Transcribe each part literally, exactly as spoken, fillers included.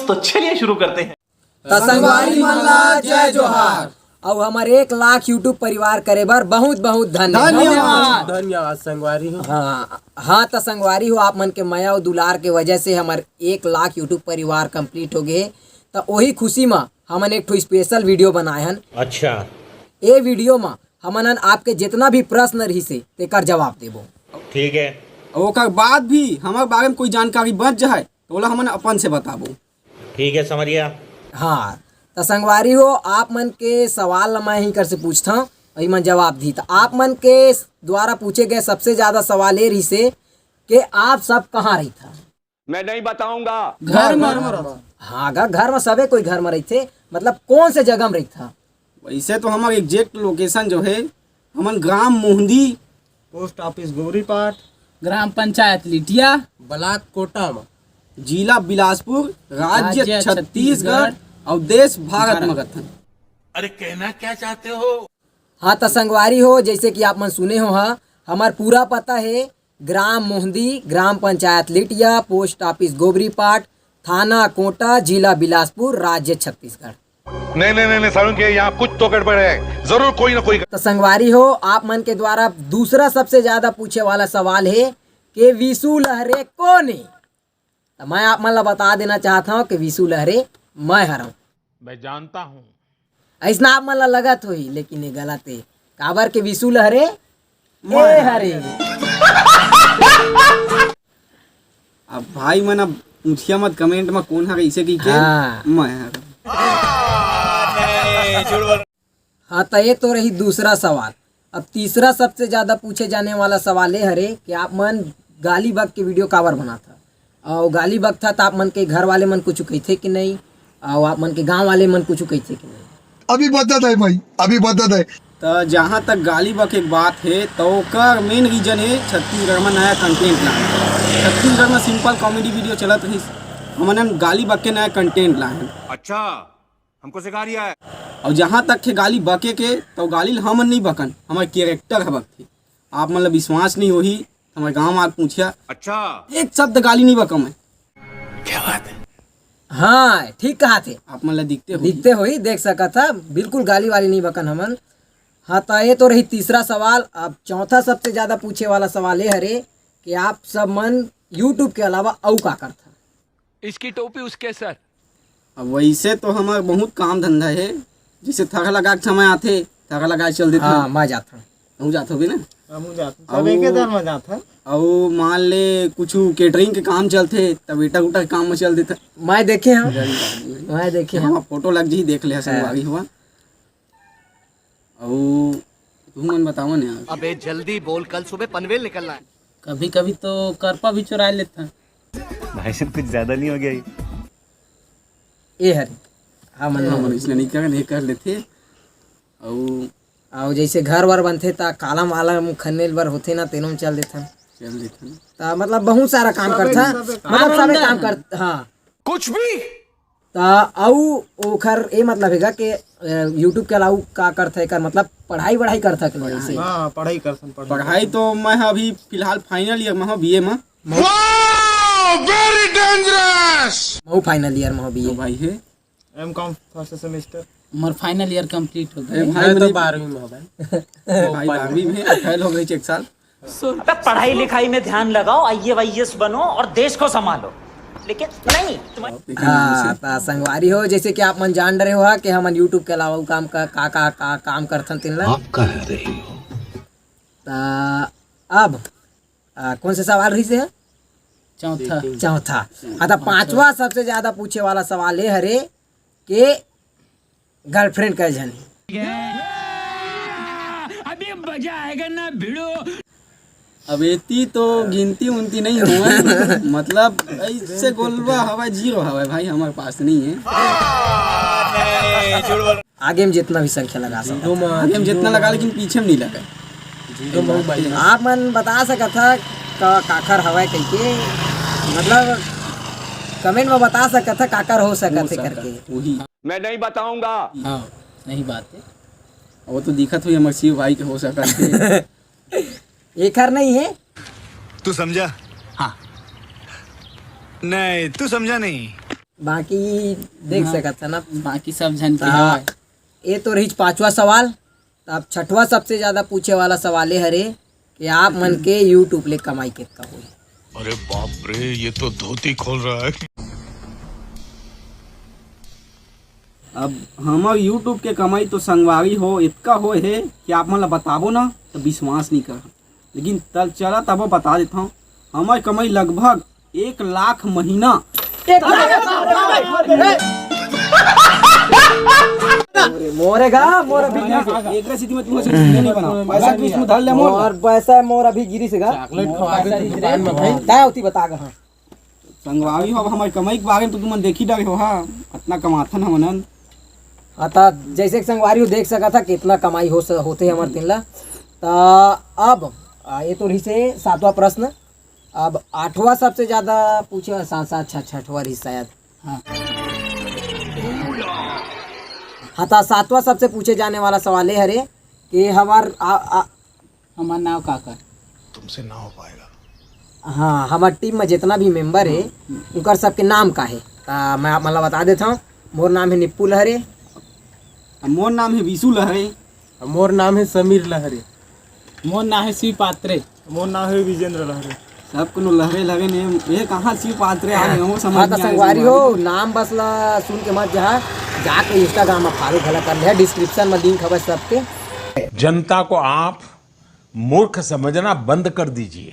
तो चलिए शुरू करते हैं। त संगवारी मन ला जय जोहार। अउ हमर एक लाख YouTube परिवार करे बर बहुत बहुत धन्यवाद। धन्यवाद। धन्यवाद संगवारी हो। हाँ, हाँ, त संगवारी हो, आप मन के मया अउ दुलार के वजह से हमर एक लाख YouTube परिवार complete हो गे। त ओही खुशी म हमन एक ठो special video बनाए हन। अच्छा। ए video म हमन हन आपके जितना भी प्रश्न रहिसे, तेकर जवाब देबो। ठीक है। अउ ओकर बाद भी हमर बारे में कोई जानकारी बच जाए, त ओला हमन अपन से बताबो। ठीक है, समझ गया। हाँ, त संगवारी हो, आप मन के सवाल ल मैं ही कर से पूछथंव, अउ इमन जवाब दी। त आप मन के द्वारा पूछे गए सबसे ज्यादा सवाल ये रहिसे कि आप सब कहाँ रहिथा? मैं नहीं बताऊंगा। घर में। हाँ, ग-, घर में सबे कोई घर में रहिथे, मतलब कौन से जगह में रहिथा? वैसे तो हमर exact location जो है, हमन ग्राम मोहंदी, पोस्ट ऑफिस गौरीपाट, ग्राम पंचायत लिटिया, ब्लॉक कोटा म, जिला बिलासपुर, राज्य राज्य छत्तीसगढ़ छत्तीसगढ़। अउ देश भारत भारत। म कथन। अरे कहना क्या चाहते हो? हाँ, त संगवारी हो, जैसे कि आप मन सुने हो, हाँ, हमर पूरा पता है ग्राम मोहंदी, ग्राम पंचायत लिटिया, पोस्ट ऑफिस गोबरीपाट, थाना कोटा, जिला बिलासपुर, राज्य छत्तीसगढ़। नहीं, नहीं, नहीं, नहीं, सारुण के यहाँ कुछ तो गड़बड़ है, जरूर कोई ना कोई। त संगवारी हो, आप मन के द्वारा दूसरा सबसे ज्यादा पूछे वाला सवाल है कि विशु लहरे कौन है? त मैं आप मन ला बता देना चाहत हूँ कि विशु लहरे मैं हरंव। मैं जानता हूँ। अइसना आप मन ला लगत होही, लेकिन ये गलत है। काबर के विशु लहरे मैं ए हरे। अब भाई मन अब पूछिया मत comment म कौन हर ऐसे की के हाँ। मैं हर। हाँ, त ये तो रही दूसरा सवाल। अब तीसरा सबसे ज्यादा पूछे जाने वाला सवाल ये हरे कि आप मन गाली बक के video काबर बनाथा? अउ गाली बकथा त आप मन के घर वाले मन कुछ कहिथे कि नहीं? अउ आप मन के गांव वाले मन कुछ कहिथे कि नहीं? अभी बदत है भाई, अभी बदत है। त जहाँ तक गाली बके के बात है, त ओकर main reason है छत्तीसगढ़ में नया content लाना। छत्तीसगढ़ में simple comedy video चलत रहिस, हमन गाली बक के नया content लाए हैं। अच्छा, हमको सिखा रिया है। अउ जहाँ तक है गाली बके के, त गाली ल हमन नहीं बकन, हमर character ह बकथे। आप मन ल विश्वास नहीं होही, हमर गांव म आके पूछिया। अच्छा। एक शब्द गाली नहीं बकंव मैं। क्या बात है? हाँ, ठीक कहाथे। आप मन ल दिखते होही। दिखते होही, देख सकत ह, बिल्कुल गाली वाली नहीं बकन हमन। हाँ, त ये तो रही तीसरा सवाल। अब चौथा सबसे ज्यादा पूछे वाला सवाल ये हरे कि आप सब मन YouTube के अलावा अउ का करथा? इसकी टोपी उसके सर। अब वैसे तो हमर बहुत काम धंधा है, जैसे थरहा लगा के समय आथे, थरहा लगा के चल देथन। हाँ, मैं जाथन। तहूँ जात होबे ना? हमू जात हन। अउ सब एके दर म जात हन। अउ मान ले कुछ catering के काम चलथे, तब ईटा उटा के काम म चल देथन। मैं देखे हंव। गरीब आदमी है। मैं देखे हंव। हमर फोटो लग जही, देख ले, हाँ। संगवारी हुआ। अउ तुमन बताओ ना यार। अबे जल्दी बोल, कल सुबह पनवेल निकलना है। कभी कभी तो करपा भी चुरा लेथन। भाई साहब, कुछ ज्यादा नहीं हो गया ये? ए हरे, हमन हमन इसने नहीं कर, नहीं कर लेथे। अउ अउ जैसे घर वर बनथे, त कालम वालम खन्ने बर होथे ना, तेनो में चल देथन। चल देथन। त मतलब बहुत सारा काम सबे, करथा, सबे काम। मतलब सबे काम कर, हाँ। कुछ भी। त अउ ओखर ए मतलब हेगा के, अ, YouTube के अलावा का करथे, एकर मतलब पढ़ाई वढ़ाई करथे के नहीं ऐसे? हाँ, पढ़ाई करथन, पढ़ाई। पढ़ाई तो मैं ह अभी फिलहाल final year में हूँ, B A में। Wow, very dangerous। महू final year में हूँ, तो B A। भाई है। M.Com first semester। मोर final year complete हो ए गए। भाई, मैं तो मने बारहवीं में हो गए। ए भाई, बारहवीं में fail हो गई एक साल। अबे पढ़ाई लिखाई में ध्यान लगाओ, I A S, I A S बनो और देश को संभालो। लेकिन नहीं, तुम्हारे लेकिन हाँ, हमसे त संगवारी हो, जैसे कि आप मन जान रहे हो कि हमन YouTube के अलावा उ काम का, का, का, का काम करथन तेन ला। आप कह रहे हो? त अब, आ, कौन से सवाल रहिस हे? चौथा। चौथा। हाँ, त पांचवा सबसे ज्यादा पूछे वाला सवाल ये हरे के girlfriend कै झन हे? अभी मजा आएगा ना भिड़ो। अब एती तो गिनती उनती नहीं हुआ, मतलब ऐसे गोलवा हवा, zero हवा भाई, हमारे पास नहीं है। आगे में जितना भी संख्या लगा सकत। आगे में जितना लगा, लेकिन पीछे में नहीं लगा। आप मन बता सकत ह का-, काखर हवय कहिके, मतलब comment में बता सकत ह काकर हो सकत हे करके। वही। मैं नहीं बताऊंगा। हाँ, सही बात है। वो तो दिखत हुई हमर शिव भाई के हो सकत हे। एखर नहीं है। तू समझा? हाँ। नहीं, तू समझा नहीं। बाकी देख हाँ। सकत है ना। बाकी सब झन के हाँ। हवय। ये तो रहिस पांचवा सवाल। त अब छठवा सबसे ज्यादा पूछे वाला सवाल ये हरे कि आप मन के YouTube ले कमाई कितना होही? अरे बाप रे, ये तो धोती खोल रहा है। अब हमर YouTube के कमाई तो संगवारी हो इतका होए हे कि आप मन ला बताबो ना तो विश्वास नहीं कर। लेकिन तल चला तबो बता देता हूँ, हमर कमाई लगभग एक लाख महीना। मोरे गा, मोर अभी गिरी से। एकरा सेती मैं तुम्हारे से नहीं बना। पैसा किस में धर ले मोर। और पैसा मोर अभी गिरी से गा। चॉकलेट खवा दे तो दुकान में भाई। काय होती बता गा, हाँ। संगवारी हो, अब हमर कमाई के बारे में तो तुमन देखी डरे हो, हाँ। इतना कमाथन हमनन। हाँ, त जैसे कि संगवारी हो देख सकत हा, कितना कमाई हो स-, होते हमर दिन ला। त अब, आ, ये तो रहिस हे सातवां प्रश्न। अब आठवां सबसे ज्यादा पूछे, सात, सात, छठ, छठवां रहिस शायद। हाँ। हाँ, त सातवां सबसे पूछे जाने वाला सवाल ये हरे कि हमार, आ, आ, हमार नाव का कर? तुमसे ना हो पाएगा। हाँ, हमार टीम में जितना भी मेंबर हे, हम्म। उनकर सबके नाम का हे? त मैं आप मन ला बता देता हूँ, मोर नाम हे निप्पू लहरे। मोर नाम हे विशु लहरे। मोर नाम हे समीर लहरे। मोर नाम हे शिव पात्रे। मोर नाम हे विजेंद्र लहरे। सब कोनो लहरे लहरे ने, ये कहाँ शिव पात्रे आ गए हो, समझ हाँ, त नहीं आया संगवारी हो, संगवारी। नाम बस ला सुन के मत जहा, जाके Instagram में follow घला कर ले, description में link हवे सबके। जनता को आप मूर्ख समझना बंद कर दीजिए।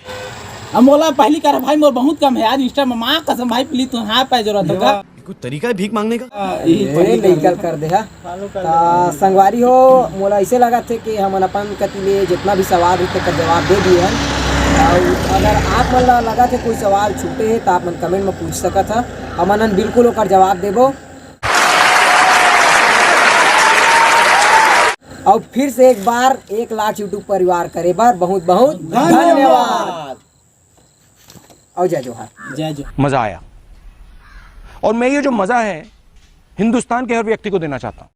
अब मोला पहली कर भाई, मोर बहुत कम हे यार Insta में, माँ कसम भाई, please तू हाथ पाए जरूरत होगा। ये कोई तरीका है भीख मांगने का? हाँ, यही ए, पहली नहीं कर कर दे हा। त संगवारी हो, मोला ऐसे लगत हे कि हमन अपन कति ले जितना भी सवाल रहिथे, तेकर जवाब दे दिए हन। अउ अगर आप मन ला लगत हे कोई सवाल छूटे हे, त आप मन comment में पूछ सकत हा, हमन बिल्कुल ओकर जवाब देबो। अउ फिर से एक बार एक लाख YouTube परिवार करे बर बहुत बहुत धन्यवाद। धन्यवाद। अउ जय जोहार। जय जोहार। मजा आया। और मैं ये जो मजा है हिंदुस्तान के हर व्यक्ति को देना चाहता हूँ।